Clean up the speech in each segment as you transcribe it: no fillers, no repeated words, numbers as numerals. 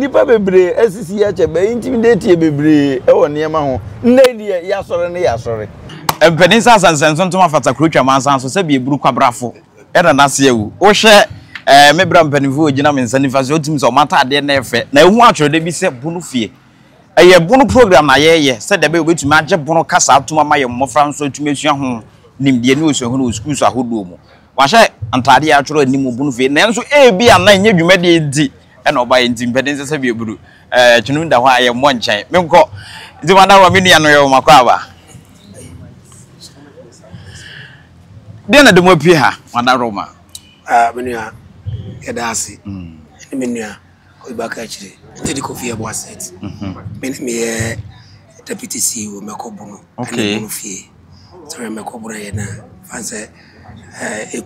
Nnipa bebree asisi akyɛ bɛ intimidate yɛ bebree wɔ nneɛma ho. Nnɛ yi deɛ yɛasɔre ne yɛasɔre. Mpanin sɛ asɛnsɛnso ntoma fata kuro twa mansa so sɛbi eburu kwabrafo ɛna n'ase awu. Wohwɛ ɛɛ me bra mpanimfoɔ gyina me nsa nifa so otumi sɛ wɔn ataadeɛ na ɛfɛ na ehu atwerɛde bi sɛ bono fie. Ɛyɛ bono program na yɛyɛ sɛdeɛ ɛbɛyɛ obetumi agye bono kasa atum ama yɛn mmɔfra nso atumi asua ho nimdeɛ ne osuahunu wɔ sukuus ahodoɔ mu. Wahyɛ ntaadeɛ a atwerɛ anim bono fie nanso ebia na ɛnyɛ dwumadie nti ɛna ɔbaeɛ nti mpɛde nsɛ sɛ biaburu ɛɛ twene da hɔ a yɛmmɔ nkyɛn menkɔ nti madawura me nua no yɛ wɔn akɔ aba deɛ na de mo apue ha madawura ma. Ah, me nua yɛda ase mm. ɛne me nua oyiba ka akyire nti de kofi ɛbɔ asɛt mhm. me ne meyɛ deputy ceo mɛkɔ bono ɛne bono fie sɛ mɛkɔ bono yɛ na fan sɛ eh,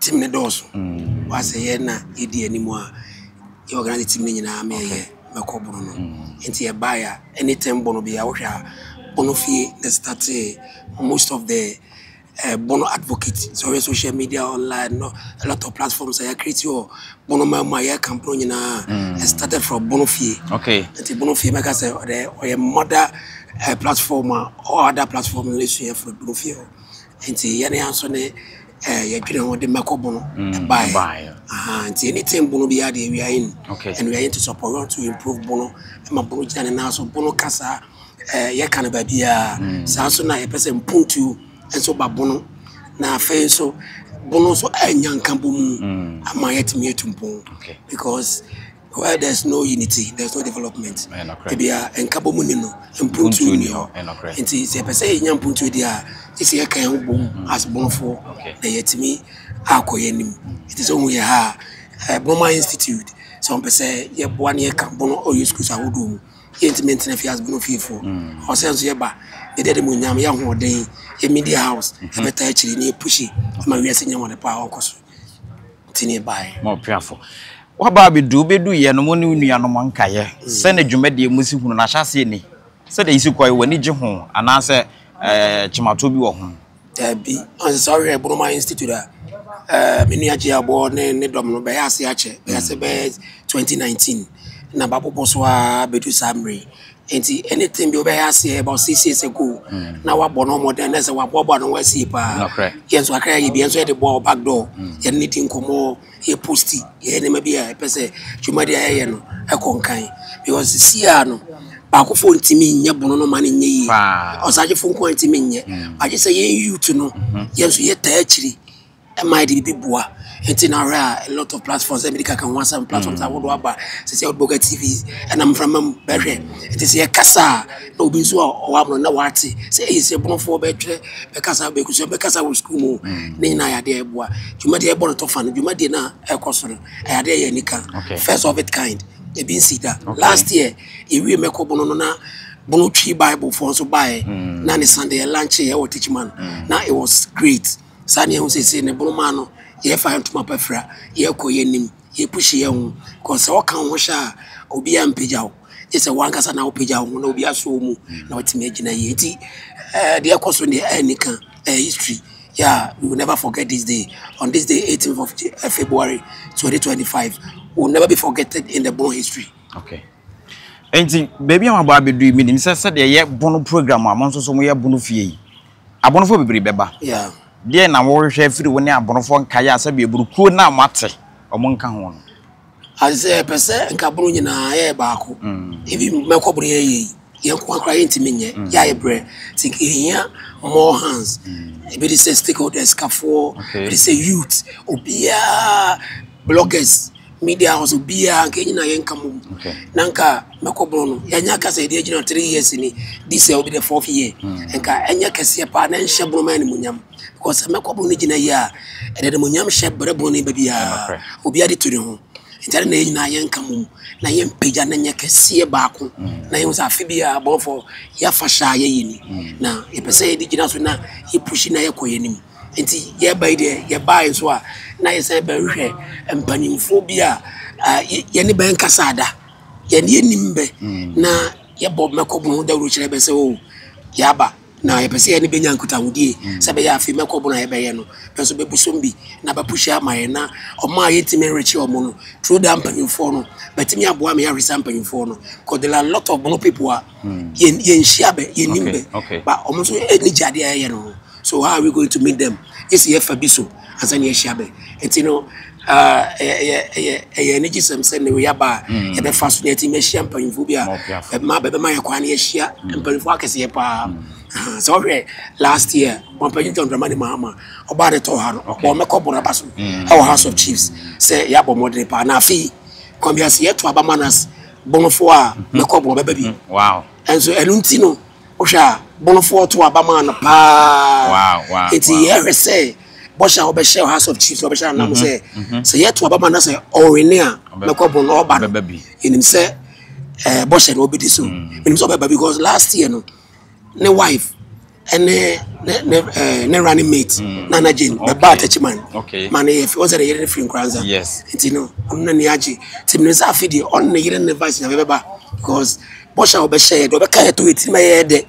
Team no dɔɔso. Wasɛ yɛ na yɛdi anim a yɛ organize team no nyinaa ma yɛyɛ mɛkɔ bono no. Nti yɛbaeɛ a anytime bono biara wohwɛ a bono fie na startee most of the uh, bono advocate. Sɛ wohwɛ social media online no a lot of platforms a yɛacreate wɔ bono ma mu a yɛka bono nyinaa mm. it started from bono fie. Okay. Nti bono fie mɛka sɛ ɔyɛ mother uh, platform a all other platform no ɛsua from bono fie hɔ. Nti yɛn ara nso ne eh, yɛdwene ho de mɛkɔ bono mm, ɛbaeɛ. Nti anything bono biara deɛ we are in. Okay. And we are in to support, we want to improve bono, ɛma bono gyina ne nan so, bono kasa eh, yɛka no baabiara. Mm. Saa nso na yɛpɛ sɛ mpuntuo nso ba bono. Na afei nso bono nso anya nka bɔ mu mm. ama yɛatumi atu mpɔn. Okay. Because Where there's no unity, there's no development. Ebi a nkabom ni no, mpuntuo ni hɔ. Nti sɛ yɛpɛ sɛ yɛnya mpuntuo deɛ a, gye sɛ yɛka yɛn ho bom mm. as Bonofoɔ na yɛatumi akɔ yɛn anim. Nti sɛ wohu yɛ ha a, Bonoma Institute, sɛ wɔpɛ sɛ yɛboa ne yɛka Bono ɔyɛ schools ahodoɔ mu, yɛntumi ntena fie as Bono fiefoɔ. Mm. Ɔsɛ nso yɛba, yɛde de mu nyam, yɛ ahoɔden, yɛ media house, mm-hmm. yɛbɛta akyiri ne yɛpushi ama wiase nya wɔn pa a ɔkɔ so. Nti ne yɛbaeɛ. Ma ɔpeafo. Woaba abɛdu, wobɛduiɛ no mo ne wo nuanom nkaeɛ sɛ na dwumadie mo si hunu no ahyɛaseɛ ni, sɛdeɛ yɛsi kɔe, w'ani gye ho anaasɛ ɛɛ kyematoɔ bi wɔ ho? Daabi, ɔn sɛ wohwɛ Boroma Institute a, ɛɛ me nua Gyeaboɔ ne ne dɔm no bɛyɛ ase akyɛ, bɛyɛ ase bɛyɛ 2019 na babobɔ so ara bɛdu saa mmerɛ yi. Nti anything bi wobɛyɛ aseɛ about 6 years ago mm. na wabɔ no mmɔden na sɛ waboaboa no ho asie paa. Yɛn nso akra yɛ bi, yɛn nso yɛde boa wɔ back door, mm. yɛne ne di nkɔmmɔ. Yɛ posti, yɛyɛ nneɛma bi a yɛpɛ sɛ dwumadi a yɛyɛ no ɛkɔ nkan. Because sisi a no, baakofo ntumi nyɛ bono no ma no nyɛ yie. Ɔsagyefo nko ara ntumi nyɛ. Agye sɛ yɛn youth no, yɛn nso yɛtaa akyiri ɛma yɛde biribi boa. Nti na ahwɛ a, a lot of platforms, ɛmɛ de kaka ho asɛm, platforms ahodoɔ aba. Sisi a wode TV ɛnam mframa mu bɛhwɛ. Nti sɛ yɛkasa a, na obi nso a ɔwɔ amono na wate sɛ eyi sɛ bonofoɔ bɛtwerɛ bɛkasa bɛkusua bɛkasa wɔ sukuu mu ne nyinaa yɛ adeɛ a ɛboa dwumadie ɛbɔ no tɔfa no dwumadie no a ɛkɔ so no ɛyɛ adeɛ yɛ anika first of it kind ebi nsi da last year yɛwie mɛkɔ bono no na bono twi bible foɔ nso baeɛ mm. na ne sunday yɛ lunch yɛ wɔ teachman mm. na it was great saa ne ɛho sese ne bono maa no yɛfa ntoma pa fira yɛkɔ yɛnim Yɛpushi yɛn ho cause sɛ ɔka wo ho hyɛ a obiara mpagya wo gye sɛ wankasa na wopagya wo ho na obi asɔ wo mu na watumi agyina yie nti ɛɛ deɛ ɛkɔ so deɛ ɛyɛ nika ɛyɛ history yeah we will never forget this day on this day 18th of eh, February 2025 will never be forgotten in the Bono history. Okay. Nti baabi a mabɔ abɛdu yi menim sɛ sɛdeɛ yɛ bono program a mo nso so moyɛ bono fie yi abonofoɔ bebree bɛba. Yeah. Deɛn na worehwehwɛ afiri wo ne abonofoɔ nkaeɛ a sɛdeɛ aburukuo no a moate wɔn nka ho no? Ade sɛ yɛpɛ sɛ nka bono nyinaa yɛyɛ baako. Even mɛkɔ bono yɛyɛ yi, yɛn nko ara koraa yɛntumi nyɛ. Mm. Yɛayɛ brɛ. Nti nka yɛhia more hands. Mm. Ebi de sɛ stakeholders, kafoɔ, ebi de sɛ youth, obiara, bloggers. Media house obiara nka yɛn nyinaa yɛnka mmom na nka mɛkɔ bono no yɛnyɛ aka sɛ yɛde agyina 3 years ni this year will be the fourth year hmm. nka ɛnyɛ kɛseɛ paa na ɛnhyɛ bono ma animuonyam because sɛ mɛkɔ bono no gyina yie a ɛde animuonyam hyɛ brɛ bono no ba biara obiara de tu ne ho nti ade na yɛn nyinaa yɛnka mmom na yɛmpagya na nyɛ kɛseɛ baako hmm. na yɛhu sɛ afe biara bɔnfɔ yɛafa hyɛ a yɛyɛ ni hmm. na yɛpɛ sɛ yɛde gyina so na yɛpushi na yɛkɔ yɛn anim. Nti yɛreba yi deɛ, yɛbaeɛ nso a, na yɛsan bɛhwehwɛ mpanimfoɔ bi a yɛne bɛ nkasa da. Yɛne yɛnim bɛ mm. na yɛbɔ mɛkɔ ho dawuro kyerɛ bɛ sɛ o oh, yɛaba. Na yɛpɛ sɛ yɛne bɛnya nkutahodie sɛ ɛbɛyɛ a afei mɛkɔ bono a yɛbɛyɛ no bɛ nso bɛbusom bi na bɛpuhyi ama yɛn na ɔmo a yɛntumi nrekye ɔmo no through that mpanyinfoɔ no bɛtumi aboa me ahwɛ saa mpanyinfoɔ no because there are a lot of bono people a yɛn yɛnhyia bɛ yɛnnim bɛ but ɔmo nso ani gye adeɛ a yɛyɛ no ho. So how are we going to meet them? Gye sɛ yɛfa bi so ansa na yɛahyia bɛ. Nti no, ɛyɛ ɛyɛ ɛyɛ anigyesɛm sɛ ne wei aba a mm. yɛbɛfa so na yɛatumi ahyia mpanyimfoɔ bi a ɛma bɛbɛma yɛ kwan na yɛahyia mm. mpanyimfoɔ akɛseɛ paa. Mm. Sɛ wohwɛ last year ɔmpanyin John Dramani Mahama ɔbaa ne tɔɔ ha no ɔbɔ mɛkɔ bɔ n'aba so ɛwɔ House of Chiefs sɛ yɛabɔ mmɔden paa na afei kwan bi ase yɛto aba ma no as bɔnfoɔ a mɛkɔ bɔ ɔbɛba bi. Ɛnso ɛno nti no Wohwɛ a, Bonofoɔ too aba maa no paa. Enti yɛhwɛ sɛ bɔhyɛ a wɔbɛhyɛ House of Chiefs wɔbɛhyɛ anam mhm, sɛ mhm. sɛ yɛto aba ma no sɛ ɔwene a mɛkɔ Bono ɔba no. Yɛnim sɛ eh, bɔhyɛ no ɔbɛdi so. Menim mm. sɛ ɔbɛba because last year no ne wife ɛne ne ne eh, ne running mate mm. Nana Jane bɛba Atachiman ma ne yɛ fi wɔn sɛ ne yere ne firi Nkoranza nti no ɔno na ne agye nti menim sɛ afe deɛ ɔne ne yere ne vice nyame bɛba because Bɔhyɛ a ɔbɛhyɛ yɛ deɛ ɔbɛka yɛ to yɛ tirim ɛyɛ dɛ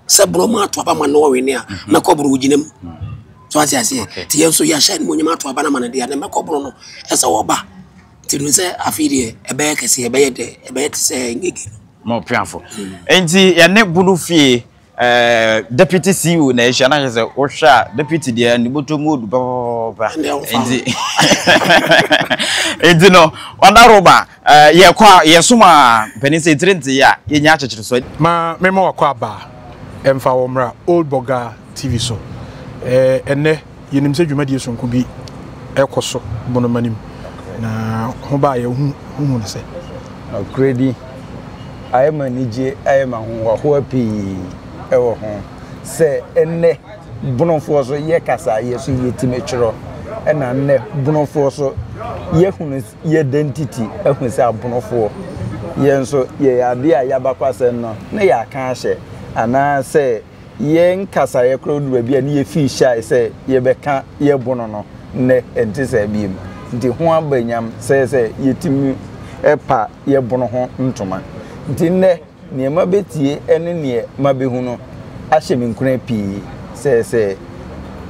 sɛ borɔ mu ato aba ma no ɔwene a mhm. mɛkɔ borɔ wogyina mu so ate aseɛ nti yɛn nso yɛahyɛ animuonyam ato aba no ama no deɛ na mɛkɔ borɔ no ɛsɛ wɔba nti no sɛ afei deɛ ɛbɛyɛ kɛseɛ ɛbɛyɛ dɛ ɛbɛyɛ te sɛ ngege no ma ɔpeafo nti yɛne bono fie Eh, deputy CEO na ahyia na kyerɛ sɛ wohwɛ a deputy deɛ ne bɔtɔ mu odu papaapa nti nti no ɔda roba eh, yɛkɔ a yɛsom a mpanin sɛ etire nte yɛ a yɛnya akyekyere so. Ma mema wakɔ aba ɛmfa wɔ mmra Old Burger TV so. Eh, ɛnɛ yɛnim sɛ dwumadie sononko bi ɛkɔ so Bonomanim na ho baa yɛ hu hu no sɛ. Nokorɛdi, ayɛ me anigye, ayɛ me ahohoahoa pii wɔ ho sɛ ɛnnɛ Bonofoɔ so yɛ kasa yɛ so yɛtumi twerɛ, ɛna nnɛ Bonofoɔ so yɛhunu yɛ identity ahu sɛ Abonofoɔ yɛn nso yɛyɛ adeɛ a yɛabakwasɛm no na yɛaka ahyɛ anaasɛ Yɛn kasaeɛ koraa du baabi a ne yɛfii shy sɛ yɛbɛka yɛ bono no, nnɛ ɛnte saa biom. Nti ho aba nyam sɛ sɛ yɛtumi pa yɛ bono ho ntoma. Nti nnɛ neɛ mabɛtie ne neɛ mabɛhu no ahyɛ me nkuran pii sɛ sɛ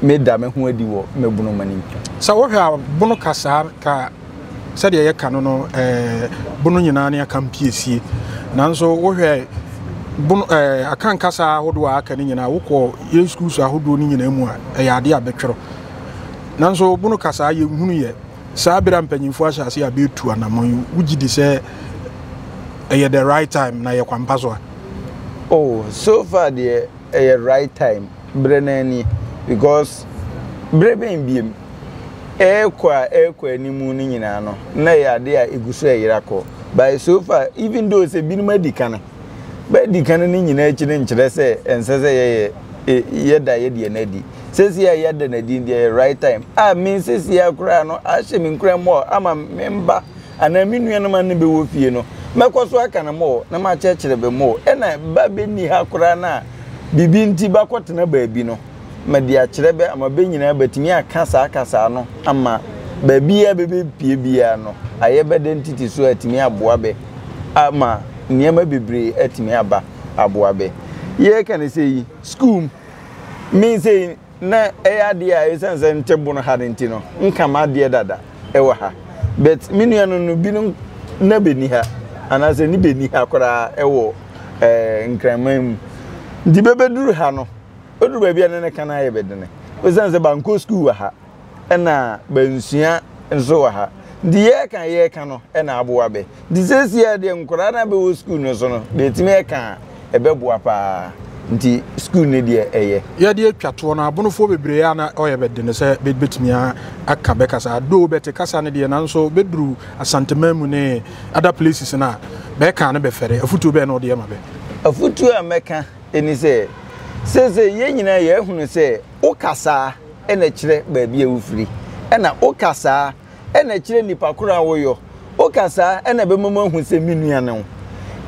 meda me ho adi wɔ me bono anim. Sɛ wohwɛ a bono kasaa ka sɛdeɛ yɛka no no ɛɛ bono nyinaa ne aka mpiesie nanso wohwɛ bono ɛɛ aka nkasa ahodoɔ a aka no nyinaa wokɔ yɛn schools ahodoɔ no nyinaa mu a ɛyɛ adeɛ a bɛtwerɛ nanso bono kasa yɛnhunu yɛ saa berɛ a mpanyinfoɔ ahyɛ ase a bɛtu anammɔn yi wogye di sɛ ɛyɛ the right time na yɛ kwampa so a. Oh, so far deɛ ɛyɛ right time berɛ no ani because berɛ bɛn biem ɛrekɔ a ɛrekɔ anim no nyinaa no na ɛyɛ adeɛ a ɛgu so ɛyera kɔ but so far even though sɛ binom adi kan bɛadi kan no nyinaa akyi no nkyerɛ sɛ ɛnsɛ sɛ yɛyɛ yɛda yɛ deɛ no adi sɛsi a yɛda no adi deɛ ɛyɛ right time a me sɛsi a koraa no ahyɛ me nkuran mɔ ama me mba anaa me nuanom a ne bɛwɔ fie no, mɛkɔ so aka no more na makyerɛkyerɛ bɛ more. Ɛna ba bɛnni ha koraa no a, biribi nti bɛakɔtena baabi no, mede akyerɛ bɛ ama bɛ nyinaa bɛatumi aka saa kasaa no ama baabiara bɛbɛpie biara no, ayɛ bɛ identity so atumi aboa bɛ ama nneɛma bebree atumi aba aboa bɛ. Yɛreka no sɛ yi, sukuu mu, me sɛ yi, Na ɛyɛ adeɛ a ɛsiane sɛ nte bono ha no nti no nka m'adeɛ dada ɛwɔ ha but me nuanom no binom na bɛni ha anaasɛ ne bɛni ha koraa ɛwɔ ɛɛ nkraman mu nti bɛbɛduru ha no ɛduru baabi a ne ne ka no ayɛ bɛdene ɛsiane sɛ bankɔ sukuu wɔ ha ɛna bansua nso wɔ ha nti yɛreka yɛreka no ɛna aboa bɛ Nti seesei deɛ nkwadaa no a bɛwɔ sukuu no so no, bɛtumi ɛka a, ɛbɛboa paa. Nti sukuu no deɛ ɛyɛ. Yɛde atwa toɔ no, abonofoɔ bebree a na ɔyɛ bɛ dene sɛ bɛtumi aka bɛ kasa. Though bɛte kasa no deɛ, nanso bɛduru Asanteman mu ne other places no a, bɛka no bɛfɛre. Afutuo bɛn na wode ma bɛ? Afutuo a mɛka ne sɛ, seesei yɛn nyinaa yɛahunu sɛ wo kasaa na ɛkyerɛ baabi a wofiri, ɛna wo kasaa na ɛkyerɛ nipa koro a woyɔ. Woka saa na ɛbɛma mu ahu sɛ me nua ne wo.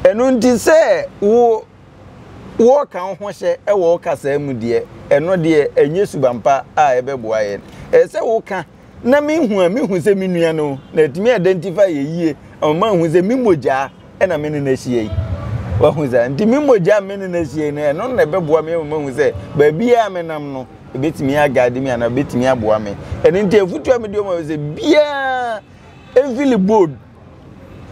Ɛno nti sɛ wo wɔka wo ho hyɛ wɔ wo kasaa mu deɛ, ɛno deɛ ɛnyɛ suban pa a ɛbɛboa yɛn. Ɛsɛ sɛ woka na mehu a mehu sɛ me nua ne wo na atumi identify yɛ yie ama mahu sɛ me mogyaa na me ne no ahyia yi. Wahu saa? Nti me mogya a me ne no ahyia no, ɛno na ɛbɛboa me ama mahu sɛ baabiara a menam no, ɛbɛtumi aguide me anaa ɛbɛtumi aboa me. Ɛno nti afutuo a mede ɔma sɛ biara mfili bold,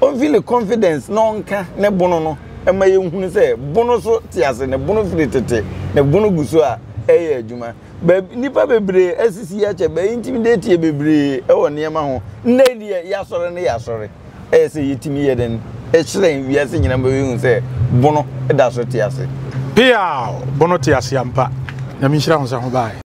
ɔmfili confidence na ɔnka ne bono no ɛma yɛhunu sɛ bono so te ase, ne bono firi tete, ne bono gu so a ɛyɛ adwuma. Baabi nnipa bebree asisi akyɛ, bɛ intimidate yɛ bebree wɔ nneɛma ho. Nnɛ yi deɛ yɛasɔre ne yɛasɔre. Ɛyɛ sɛ yɛtumi yɛ dɛn hyerɛn wiase nyinaa ma yɛhu sɛ bono da so te ase. Peaw! Bono te ase ampa. Nyame nhyira ho sɛ ho bae.